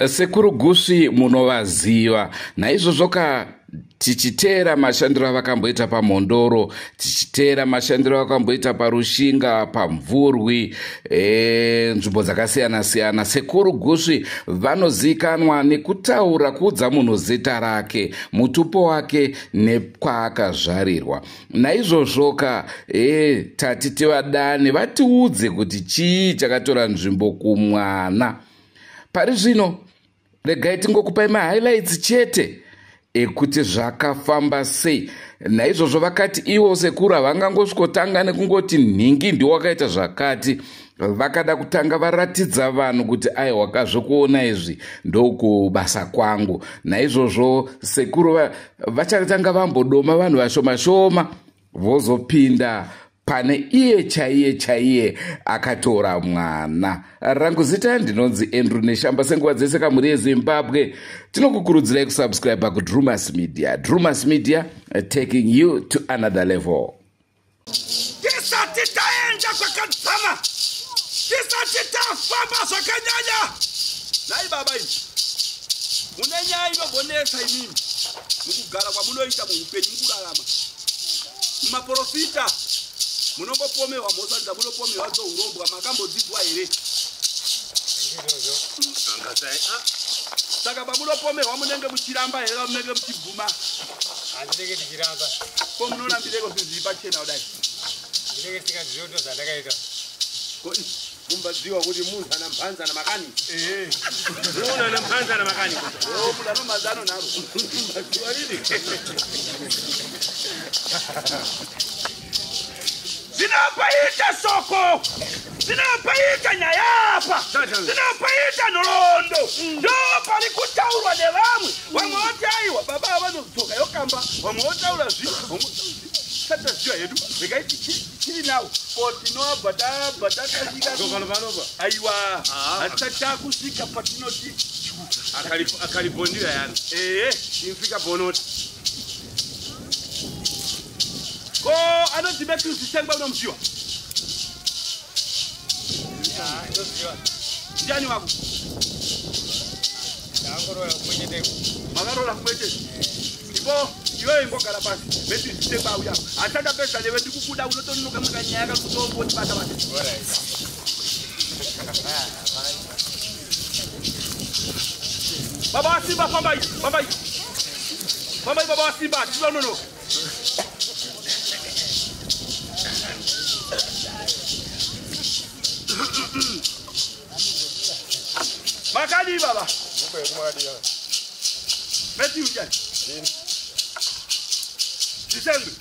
Sekuru Gusvi munovaziva. Naizvozvo ka tichiteera mashandiro avakamboita paMhondoro, tichiteera mashandiro avakamboita paRushinga, paMvurwi, nzvimbo dzakasiyana-siyana. Sekuru Gusvi vanozivikanwa nekutaura kuudza munhu zita rake, mutupo wake nekwaakazvarirwa. Naizvozvo ka tati tivadane vatiudze kuti chii chakatora nzvimbo kumwana. Pari zvino regai tingokupai mahighlights chete ekuti zvakafamba sei. Naizvozvo vakati ivo sekuru havangangosvikotanga nekungoti nhingi ndiwo wakaita zvakati. Vakada kutanga varatidza vanhu kuti aiwa kazvokuona izvi ndokubasa kwangu. Naizvozvo sekuru vachatanga vambodoma vanhu vashoma shoma vozopinda pane iye chaiye chaiye akatora mwana. Rangu zita ndinonzi Andrew Neshamba. Senguva dzese kamhuri yeZimbabwe tinokukurudzirai kusubscribe kuDrumas Media. Drumas Media, taking you to another level. Tisati taenda kwakadzama, tisati tafamba zvakanyanya. Nhai baba imi, mune nyaya inombonetsa imimi mukugara kwamunoita muupenyu, mukurarama. Mumaporofita munombopomerwa mhosva dzamunopomerwa dzourombwa, makambodzidzwa here? Saka pamunopomerwa munenge muchiramba here, munenge muchibvuma? Handinenge ndichiramba. Ko munorambireko zvinhu zviri pachena kudai? Ndinenge ndisingazivi kuti zvandakaita. Mumbadziwa kuti munhu ana mhanza na makani. Munhu ana mhanza na makani. Munhu ano mhanza ano nharo. Mumbadziwa rini? Zvinopaita soko, zvinopaita nyaya apa, zvinopaita nhoroondo, ndo pari kutaurwa nevamwe. Vamwe voti aiwa baba vanodzoka yokamba, vamwe votaura zvi, tataziva hedu regai tiri nawo ko tinobva tabva takasvika aiwa hatisati takusvika patinoti akalibondira yani imfika bonoti. Ko anonzi Matthews Chengwa unomuziva? Ndiani wako? Makaroora kumwe chete. Ipo iwewe ingogara pasi. Matthews Chengwa auya. Hasati apedza newe ndiri kukuda unotononoka makanyaya kakutomboti bata bata. Baba waSimba fambai, fambai. Fambai baba waSimba, tinononoka. Makadii baba? Matthew njani? Zisengwe.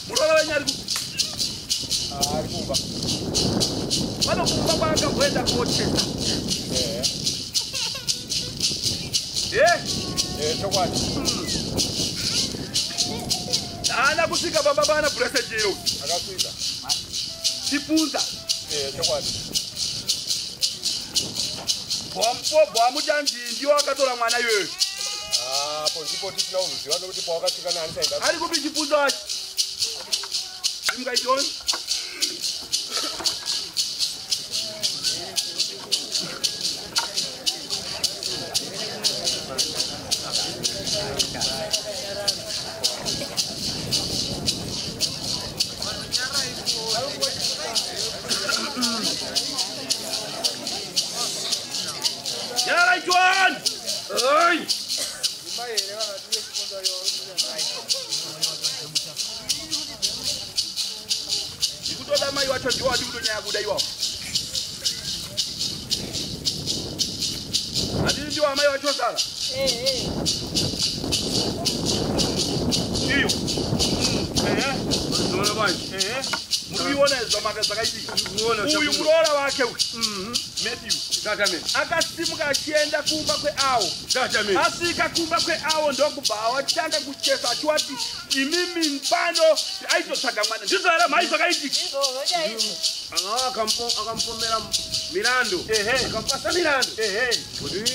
Muroora wenyu ari kupi? Ari kumba. Vanokumba kwaakabhoenda kochesa. Chokwadi. Haana kusvika pamba pana Blessed Jero. Akasvika. Chipunza. Chokwadi. Bwamutanzi ndiwo akatora mwana iyoyo. Apo ndipo tisina kuziva nokuti pawakasvika nani saida. Ari kupi Chipunza wacho? Simuka ichoni. Ndikutoda mai wacho ndiwo adi kutonyanya kuda iwawo. Handiti ndiwo amai wacho sara? Iyo. Muri kuiona zvakaitika. Uyu muroora wake uyu. Matthew. Akasimuka achienda kumba kweawo. Asvika kumba kweawo ndokubva awatanga kuchesa achiwati imimi pano aitotsvaga mwana. Ndizvo here mhai zvakaitika? Akampomera milandu. Akampasa milandu. Kuti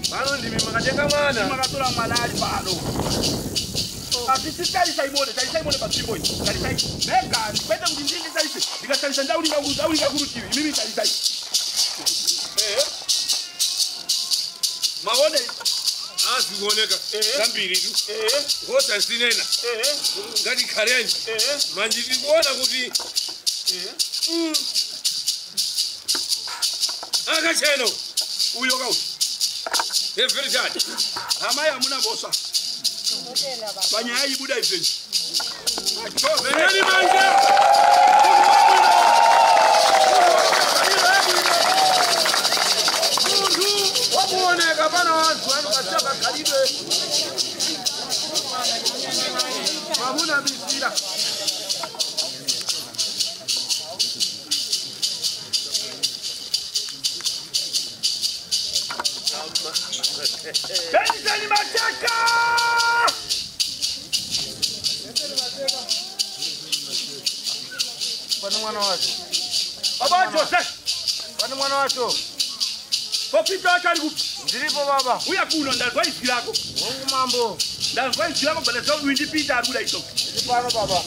pano ndimi makatenga mwana. Makatora mwana ari pano. Asi tarisai muone, tarisai muone panzvimbo iyi. Tarisai. Mega, kwete kuti ndini nditarise. Ndikatarisa ndauringa kurutivi. Imimi tarisai. Maone. Azikuoneka. Zambiri tu. Ngosa sinena. Ngati khareni. Manje ndikuona kuti akacheno. Uyo kau. Every day. Amai hamuna mhosva. Panyaya ibuda izvezvi. Veneni manje. Munhu wakuoneka pana vanhu vanokasira vakagarire. Mamuna misira. Benjani Mateka! Pane mwana wacho. Baba Jose. Pane mwana wacho. Popita wacho ari kupi? Ndiripo baba. Uya kuno ndanzwa izwi rako. Hongu mambo. Ndanzwa izwi rako but ndaziva kuti ndipita ari kuda iso. Ndiri pano baba.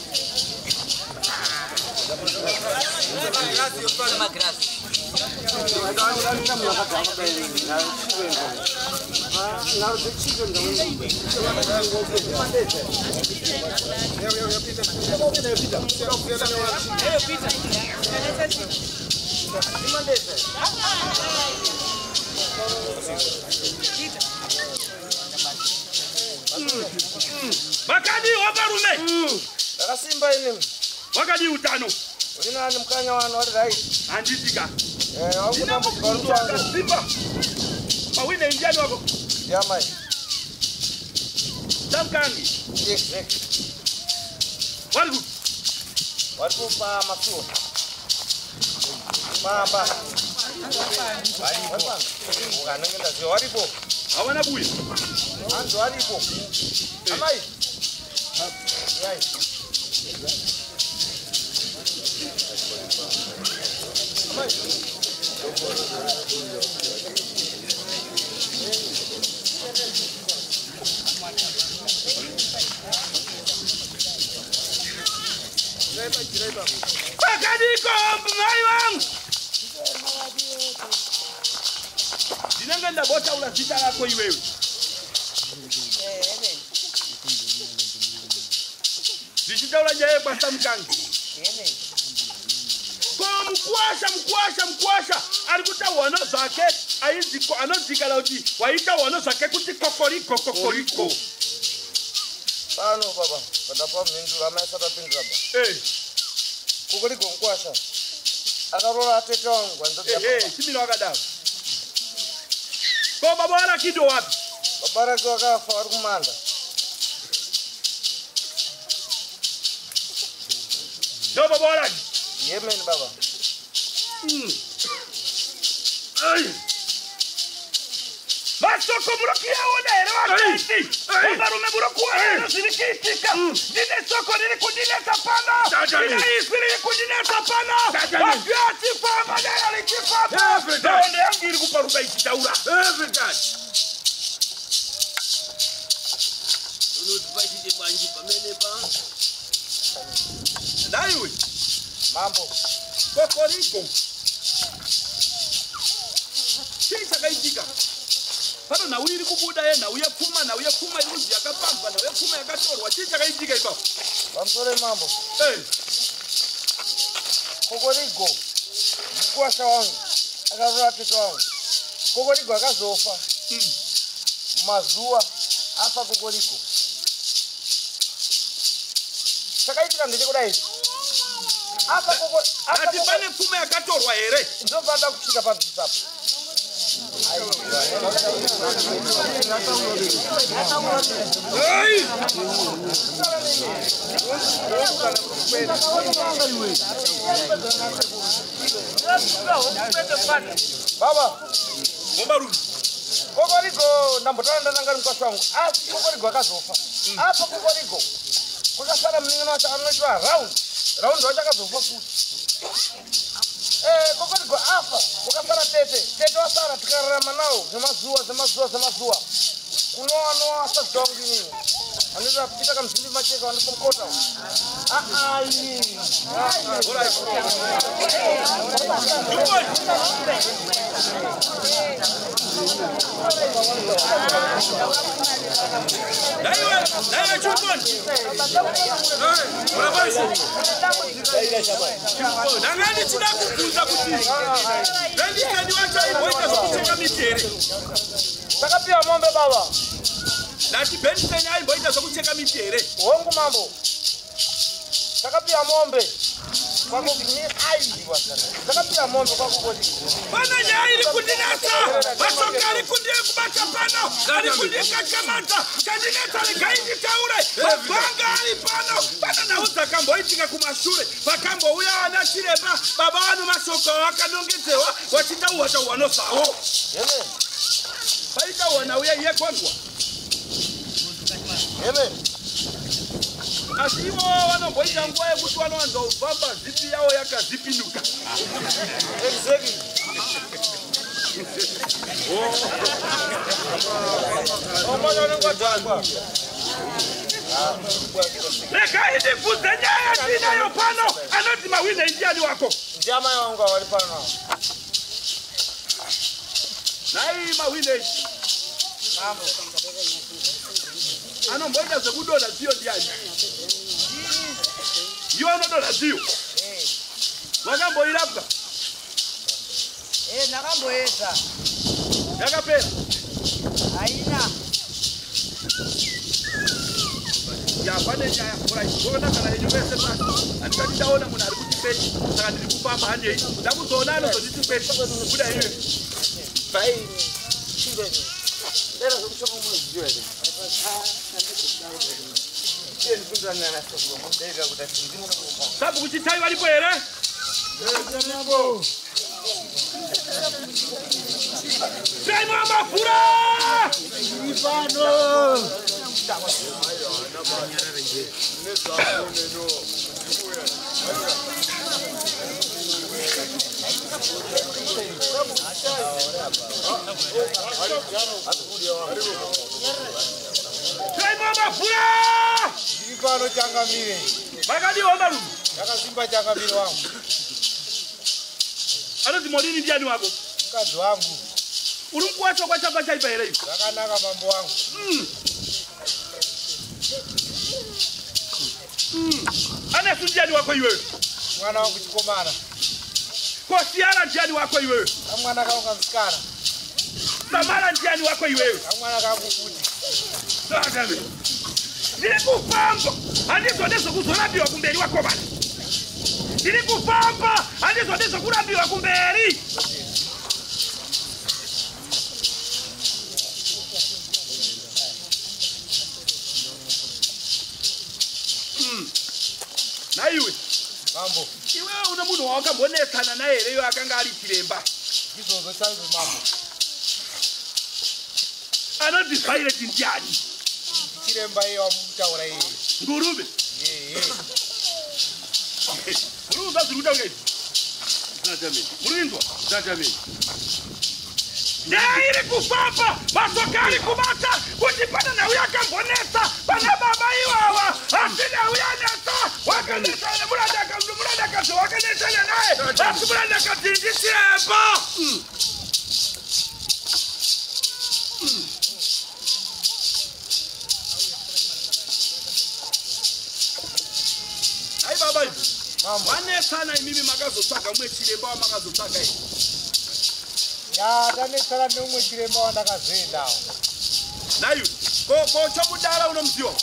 Makadii wavarume? Ndakasimba ini. Wakadii utano? Uri nani mukanya wano uri right? Handiti ka. Ndinamubvunzo wakasimba. Pawine ndiani wako? Yamai. Samkangi. Exactly. Wari kupi? Wari kupa masuo. Mamba. Waripo. Ukanenge ndaziva waripo. Hawana buya. Hanzi waripo. Amai. Yai. Amai. Pakadiko mai vangu. Ndinenge ndambotaura zita rako iwewe. Ndichitaura nyaya yekwaSamukangi. Ko mukwasha ari kutaurwa nezvake anonzikana kuti waitaurwa nezvake kuti kokoriko kokoriko. Pano baba, vandapa mhinduro amai asati apindura ba. Kokoriko mukwasha akaroora atete wangu hanzvadzi. Chimira wakadaro. Ko baba varakido wapi? Baba rake vakafa vari kumanda. Ndo baba varaki? Yemeni baba. Masoko muri kuyaona here vakati? Varume muri kuona here zviri kuitika? Ndine soko riri kundinetsa pano. Ndine izwi riri kundinetsa pano. Mabvi achifamba dera richifamba. Nhoroondo yangu iri kuparuka ichitaura. Nhaiwe. Mambo. Kokoriko. Chii chakaitika? Pano nhau iri kubuda yenhau yepfuma, nhau yepfuma iri kunzi yakapambwa, nhau yepfuma yakatorwa. Chii chakaitika ipapo? Pamusoro mambo. Kokoriko mukuwasha wangu akaroora tete wangu. Kokoriko akazofa. Mazuva afa Kokoriko. Chakaitika ndechekudai. Afa Kokoriko. Ati pane pfuma yakatorwa here? Ndobva kusvika panzvimbo apa. Baba, Mobarume. Kokoriko ndambotaura ndatanga mukwasha wangu. Asi Kokoriko akazofa. Afa Kokoriko. Kwakasara munin'ina wacho anoitwa round. Round wacho akazofa futi. Kokoriko afa. Kwakasara tete. Tete wasara tikararama nawo zvemazuva zvemazuva zvemazuva. Kunowa nowa asazita wangu inini. Anoita Peter Kamzimbi Macheka vandikomukota. Aai. Naiwe Chuponi. Ndanga ndichida kubvunza kuti Bendiseni wacho aimboita zvokucheka miti here? Takapiwa mombe baba. Ndati Bendiseni aimboita zvokucheka miti here? Hongu mambo. Takapiwa mombe. Takapiwa mombe kwakukoti. Pana nyaya iri kundinetsa, mashoko ari kundibata pano, ari kundikakamadza, chandinetsa regai nditaure. Mabhanga ari pano, pana nhau dzakamboitika kumashure, pakambouya ana chiremba, baba vano mashoko awakanongedzewa, wachitauhwa tauhwa nozvawo. Paitauhwa nhau yekondwa. Asi ivo vanomboita nguva yekuti vanowanza kufamba zipi yavo yakazipinuka. Exactly. Regai ndibvunze nyaya yatinayo pano. Anonzi Mahwine ndiani wako? Ndiamai vangu vari pano navo. Nhai Mahwine. Mambo. Anomboita zvekudonha dziyo ndiani? Iwe unodonha dziyo? Wakamboirapwa? Ndakamboedza. Yakapera? Haina. Ya, pane nyaya. Orai, kana yenyu vese pasi. Handisati ndaona munhu ari kuti pechi, saka ndiri kufamba handei. Ndakuzoona anozonditi pechi. Buda iwe. Bye. Ndera zvokushoma munoziva here? Sabhuku Chitai varipo here? Simon Mafura! Simon Mafura! Ndiri pano changamire. Makadiwa marume? Yakasimba changamire wangu. Anonzi Molini ndiani wako? Mukadzi wangu. Uri mukuwacho kwachapa chaipa here iwe? Zvakanaka mambo wangu. Anesu ndiani wako iwewe? Mwana wangu chikomana. Kosiara ndiani wako iwewe? Kamwana kangu kamusikana. Samara ndiani wako iwewe? Kamwana kangu futi. Ndiri kufamba, handizode zvokuzorambiwa kumberi wakomana. Ndiri kufamba, handizode zvokurambiwa kumberi. Naiwe mambo, iwewe une munhu wawakambonetsana naye here iwe akanga ari chiremba? Izvozvo chaizvo mambo. Anonzi Violet ndiani? Chiremba iye wamutaura iye. Nguruve. Yeye. Nguruve zviri kutaura izvi. Murinzwa? Nyaya iri kufamba, mashoko ari kubata kuti pane nhau yakambonetsa pana baba ivava, asi nhau yanetsa wakanetsana nemurandakadzi wakanetsana naye, asi murandakadzi ndichiremba. Hai baba ivi, vanetsana imimi makazotsvaga mumwe chiremba wamakazotsvaga ivi. Ya, tanetsana neumwe chiremba wandakazoendawo. Naiwe, ko chomudara unomuziva?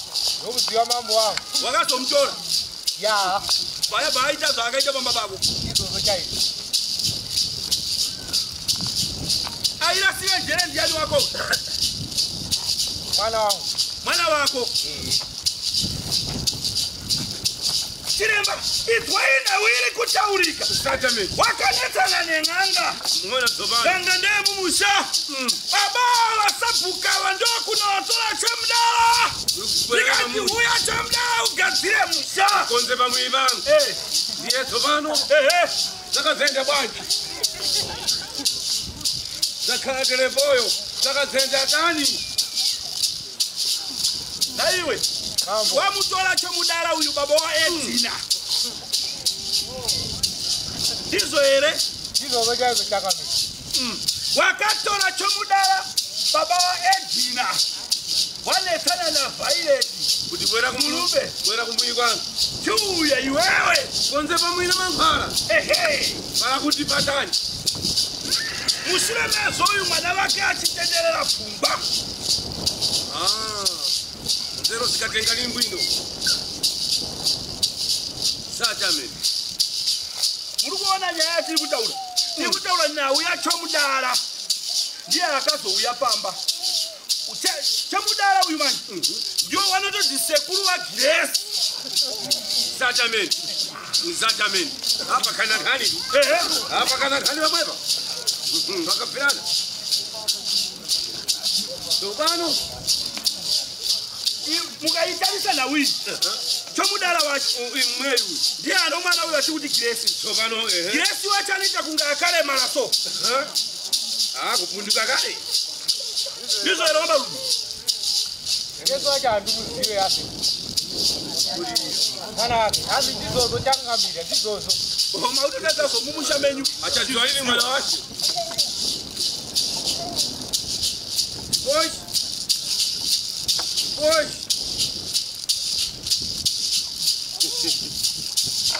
Ndomuziva mambo wangu. Wakazomutora? Ya. Vaya vaaita zvaakaita pamba pako. Izvozvo chaizvo. Airasire njere ndiani wako? Mwana wangu. Mwana wako? Chiremba, izwai nhau iri kutaurika. Wakanetsana nen'anga. N'anga ndeyemumusha. Baba vasabhuka vandokunotora chemudara. Ndikati uya chemudara ugadzire musha. Konze pamwiri pangu. Ndiye tsopano. Dzakadzenda bwanji. Dzakhala telepoyo. Dzakadzenda tani. Naiwe. Wamutora chomudara uyu baba waEdina. Ndizvo here? Ndizvozvo chaizvo chakamira. Wakatora chomudara baba waEdina. Wanetsana naVhaireti. Kuti bwera Murume. Bwera kumbuyi kwangu. Chiuya iwewe. Konze pamwina mankhwala. Ehe. Para kuti patani. Mushure mezvo uyu mwana wake achitenderera pfungwa. Ah. Nzero zikatenga limbwino. Sachamene. Muri kuona nyaya yatiri kutaura? Tiri kutaura nhau yachomudara. Ndiye akazouya pamba. Chomudara uyu manje ndiwo vanotodzi sekuru vaGiresi. Sachamene. Sachamene. Apa kana nkhani. Ehe. Apa kana nkhani vamwepa. Vakabvirana. Tsopano. Mukaitarisa nhau iyi, chomudara wacho Imweyu. ndiye ano mwana uyu achikuti Giresi. Tsopano ehe. Giresi wacho anoita kunge akaremara so. Ah, kupunduka kale. Ndizvo here wamarume? Jesu wacho handimuzive asi. Mwana wake hanzi ndizvozvo changamira ndizvozvo. Mautotadza zvomumusha menyu. Achaziwa lini mwana wacho. Boys. Boys.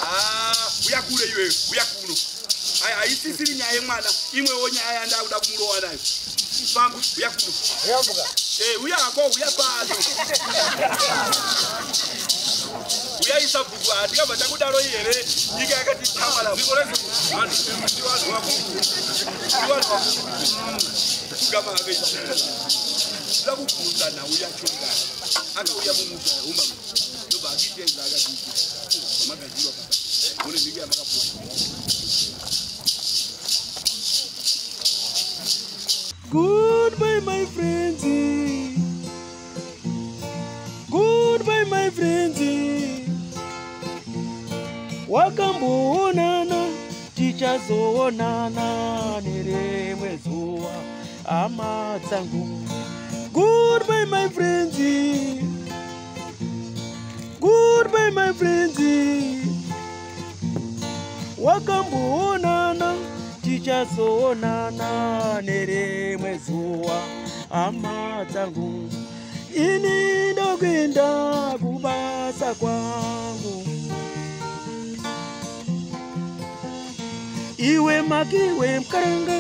Ah, uya kure iwewe, uya kuno. Haisisiri nyaya yemwana, imwewo nyaya yandakuda kumurowa nayo. Famba, uya kuno. Uyambuka. Uya hako, uya pano. Uyaisa bhuku, hatingabva takudaro here? Nyika yakati tamala. Ziko refu. Vanhu ndivanhu vakuru. Ndivanhu vakuru. Kugama hake. Ndoda kubvunza nhau yacho mudara. Akauya mumusha umba. Ndobva akitenza akazviita. Pamagadzirwa papa. Mune mhiko yamakapuwa. Goodbye, my friends. Goodbye, my friends. Wakamboonana, tichazoonana nerimwe zuva, hama dzangu. Goodbye, my friends. Goodbye, my friends. Wakamboonana, tichazoonana nerimwe zuva, hama dzangu. Ini ndokuenda kubasa kwangu. Iwe makiwe mkaranga.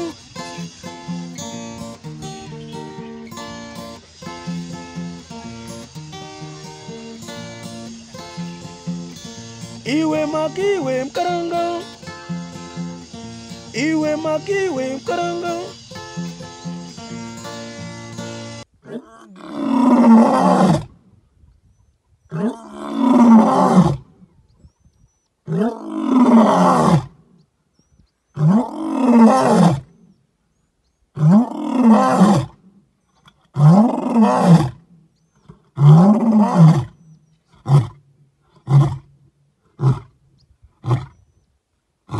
Iwe makiwe mkaranga. Iwe makiwe mkaranga.